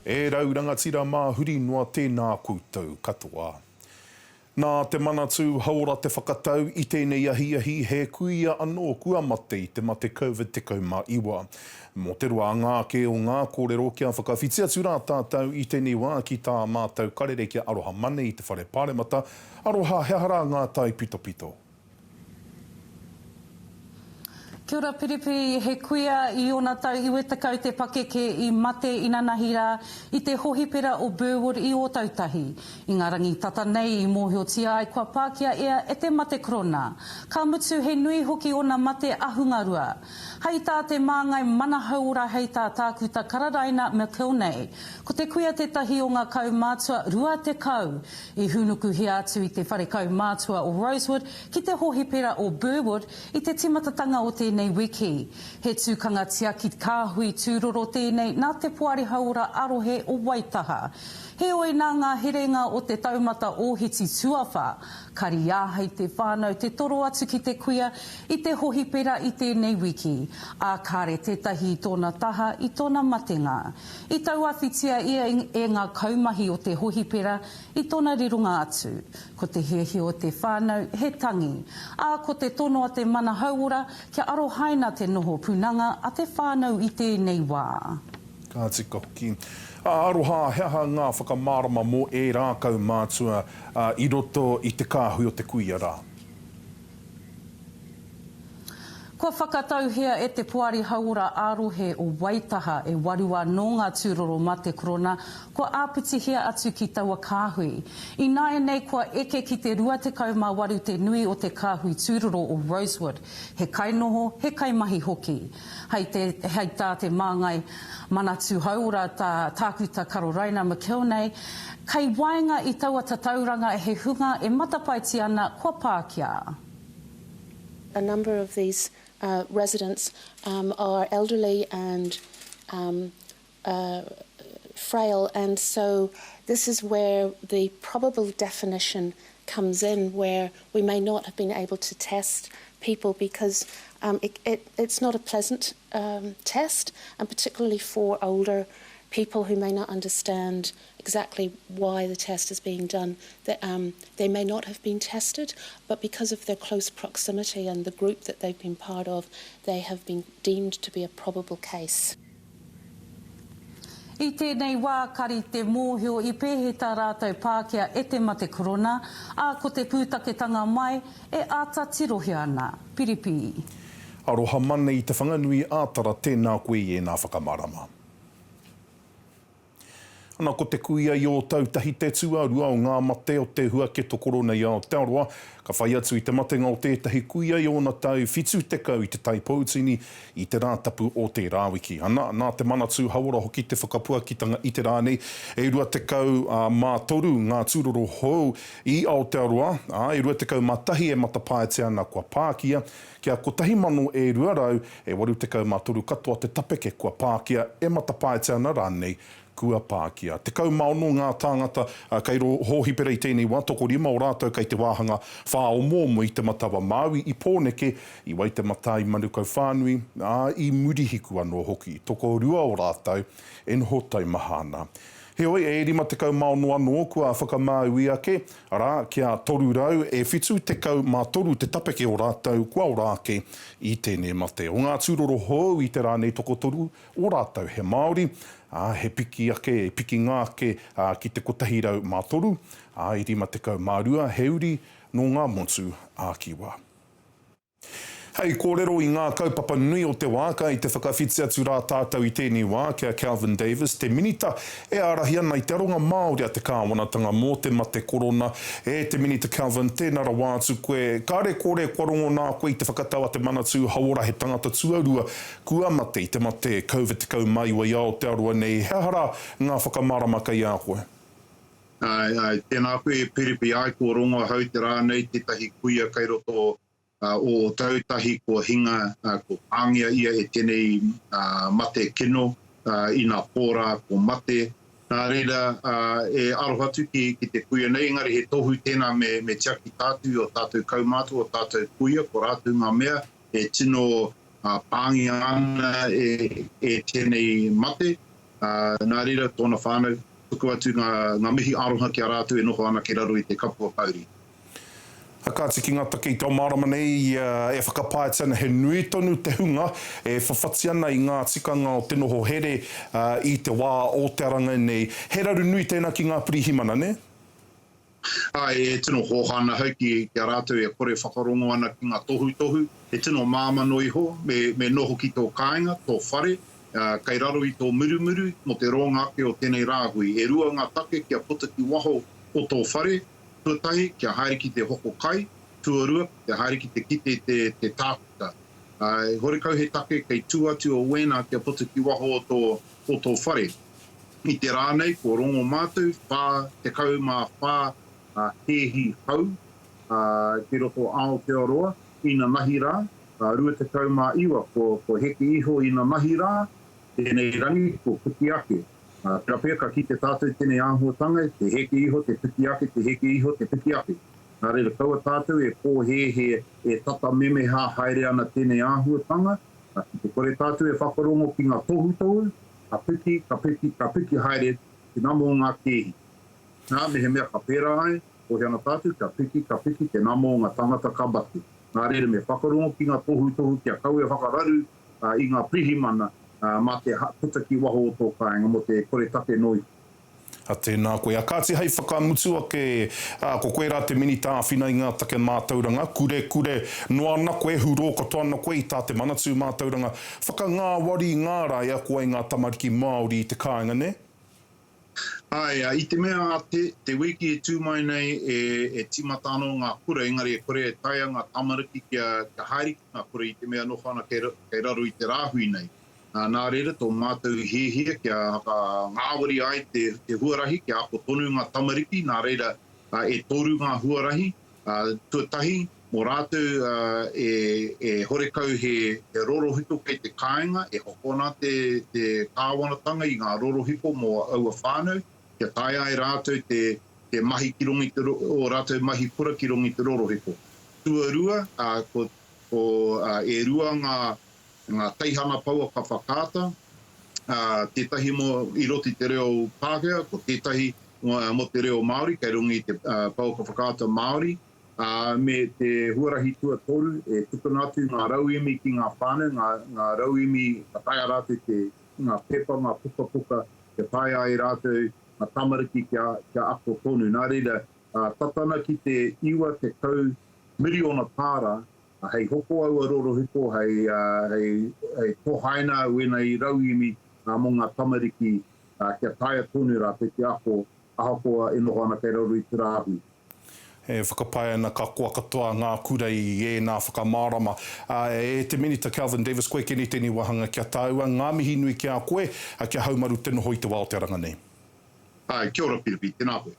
E rau rangatira mā huri noa tēnā koutou katoa. Nā te Manatū Hauora te whakatau i tēnei ahiahi he kuia anō kua mate i te mate Covid 19. Mō te roanga ake o ngā kōrero kia whakawhiti atu rā tātou i tēnei wā ki tā mātou karere ki a Aroha Mane i te Whare Pāremata. Aroha, he aha rā ngā taipitopito? Kia ora Piripi, he kuia i ōna tau 90 te pakeke i mate inanahi rā i te hohipera o Burwood i Ōtautahi. I ngā rangi tata nei i mōhiotia ai kua pākia ia e te mate korona. Ka mutu he nui hoki ōna mate ahungarua. Hei tā te māngai mana hauora hei tā Tākuta Kararaina McIlnay, ko te kuia tētahi o ngā kaumātua 20 i hūnukuhia atu i te whare kaumātua o Rosewood ki te hohipera o Burwood I te tīmatatanga o tēnei wiki, he tūkanga tiaki kāhui tūroro tēnei nā te Poari Hauora ā-Rohe o Waitaha. Heoi nā ngā herenga o te taumata ōhiti tuawhā, kari āhei te whānau te toro atu ki te kuia i te hohipera i tēnei wiki, ā, kāre tētahi i tōna taha i tōna matenga. I tauawhitia ia e ngā kaumahi o te hohipera i tōna rironga atu. Ko te hiahia o te whānau, he tangi. Ā, ko te tono a te Mana Hauora kia arohaina te noho punanga a te whānau i tēnei wā. Ka tika hoki. Ā, Aroha, he aha ngā whakamārama mō ērā kaumātua i roto i te kāhui o te kuia rā? Kua whakatauhia e te Poari Hauora ā-Rohe o Waitaha e waru anō ngā tūroro mate korona kua āpitihia atu ki taua kāhui. Ināianei kua eke ki te 28 te nui o te kāhui tūroro o Rosewood, he kainoho, he kaimahi hoki. Hei te, hei tā te māngai Manatū Hauora tā Tākuta Karolaina McIlnay, kei waenga i taua tatauranga he hunga e matapaetia ana kua pākia. A number of these uh, residents um, are elderly and um, uh, frail, and so this is where the probable definition comes in, where we may not have been able to test people because um, it, it, it's not a pleasant um, test, and particularly for older people who may not understand exactly why the test is being done. That, um, they may not have been tested, but because of their close proximity and the group that they've been part of, they have been deemed to be a probable case. I tēnei wā kari te mōhio i pēhi tā rātou pākia e te mate korona, ā, ko te pūtaketanga mai e āta tirohia ana. Piripi. Aroha mana i Te Whanganui a Tara tēnā koe i ēnā whakamarama. Ana ko te kuia i Ōtautahi te tuarua o ngā mate o te huaketo korona i Aotearoa, ka whai atu i te matenga o tētahi kuia i ōna tau 70 i Te Tai Poutini i te Rātapu o tērā wiki. Ana, nā te Manatū Hauora hoki te whakapuakitanga i te rā nei, e 23 ngā tūroro hou i Aotearoa, ā, e 21 e matapaetia ana kua pākia, Kia 1,000 e 200 e 83 katoa te tapeke kua pākia, e matapaetia ana rānei kua pākia. 16 ngā tāngata kei rō hōhipera i tēnei wā, tokorima o rātou kei te wāhanga whāomoomo i Te Matau-a-Māui, i Pōneke, i Waitematā, i Manukau whānui, ā, i Murihiku anō hoki. Tokorua o rātou e noho taumaha ana. Heoi, e 56 anō kua whakamāui ake, arā, kia 300 e 73 te tapeke o rātou kua ora ake i tēnei mate. O ngā tūroro hou i te rā nei tokotoru o rātou he Māori, ā, he piki ake, he pikinga ake ki te 103, ā, i 52 he uri nō ngā motu ā-Kiwa. Hei kōrero i ngā kaupapa nui o te wā, kai te whakawhiti atu rā tātou i tēnei wā ki a Kelvin Davis, te Minita e ārahi ana i te aronga Māori a te Kāwanatanga mō te mate korona. E te Minita Kelvin, tēnā rawa atu koe. Kāre kore kua rongo nā koe i te whakatau a te Manatū Hauora he tangata tuarua kua mate i te mate Covid 19 i Aotearoa nei. He aha rā ngā whakamārama kei a koe? Āe, āe, tēnā koe e Piripi, āe kua rongo ahau te rā nei tētahi kuia kei roto o Ōtautahi kua hinga, kua pāngia ia e tēnei mate kino, ina pō rā kua mate. Nā reira, e aroha atu ki te kuia nei, engari he tohu tēnā me tiaki tātou i ō tātou kaumātua, ō tātou kuia, ko rātou ngā mea e tino pāngia ana e tēnei mate. Nā reira, tōna whānau, tuku atu ngā, ngā mihi aroha ki a rātou e noho ana ki raro i te kapua pouri. A kāti ki ngā take i te ao mārama nei, e whakapaetia ana he nui tonu te hunga e whawhati ana i ngā tikanga o te noho here i te wā o te aranga nei. He raru nui tēnā ki ngā pirihimana, nē? Āe, e tino hōhā ana ahau ki a rātou e kore whakarongo ana ki ngā tohutohu. He tino māmā noa iho, me, me noho ki tō kāinga, tō whare, kei raro i tō murumuru mō te roanga ake o tēnei rāhui. E rua ngā take kia puta ki waho o tō whare, tuatahi, kia haere ki te hoko kai, tuarua, ki te haere ki te kite i te, te tākuta. Ā, horekau he take kei tū atu o wēnā kia puta ki waho o tō, o tō whare. I te rā nei, kua rongo mātou, 44 kēhi hou ki roto Aotearoa inanahi rā, 29 kua heke iho inanahi rā, tēnei rangi kua piki ake. Tērā pea ka kite tātou tēnei āhuatanga, te heke iho, te piki ake, te heke iho, te piki ake. Nā reira, kaua tātou e pōhēhē e tata memeha haere ana tēnei āhuatanga, ki te kore tātou e whakarongo ki ngā tohutohu, ka piki, ka piki, ka piki haere te nama o ngā kēhi. Nā, mehemea ka pērā ai, kōhia ana tātou kia piki, ka piki te nama o ngā tāngata ka mate. Nā reira, me whakarongo ki ngā tohutohu kia kaua e whakararu i ngā pirihimana mā te puta ki waho o tō kāinga mō te kore take noa iho. A tēnā koe. A kāti hei whakamutu ake, ā, ko koe rā te Minita āwhina i ngā take mātauranga, kurekure noa ana koe, hurō katoa ana koe i tā te Manatū Mātauranga whakangāwari i ngā rā e ako ai ngā tamariki Māori i te kāinga, nē? Āe, i te mea a te, te wiki e tū mai nei e, e tīmata anō ngā kura, engari e kore e taea ngā tamariki kia, kia haere ki ngā kura i te mea noho ana kei, kei raro i te rāhui nei. Ā, nā reira tō mātou hiahia kia whakangāwari ai te, te huarahi, kia ako tonu ngā tamariki, nā reira, ā, e toru ngā huarahi, ā, tuatahi, mō rātou, ā, e, e horekau he, he rorohiko kei te kāinga, e hokona te, te kāwanatanga i ngā rorohiko mō aua whānau, kia taea ai rātou te, te mahi ki runga i te, ō rātou mahi kura ki runga i te rorohiko. Tuarua, ā, ko, ko, ā, e rua ngā, ngā teihana pouaka whakaata, ā, tētahi mō, i roto i te reo Pākehā, ko tētahi mō te reo Māori, kei runga i te pouaka whakaata Māori, ā, me te huarahi tuatoru e tukuna atu ngā rauemi ki ngā whānau, ngā, ngā rauemi ka taea rātou te, ngā pepa, ngā pukapuka, kia taea ai rātou ngā tamariki kia, kia ako tonu. Nā reira, ā, tata ana ki te 90 miriona tāra Hei hoko aua rorohiko, hei, hei, hei tohaina wēnei rauemi mō ngā tamariki kia taea tonu rātou te ako ahakoa e noho ana kei raro i te rāhui. E whakapae ana ka koa katoa ngā kura i ēnā whakamārama. E te Minita Kelvin Davis, koe kene tēnei wāhanga kia tāua. Ngā mihi nui ki a koe, kia haumaru te noho i te wā o te aranga nei. Āe, kia ora Piripi, tēnā koe.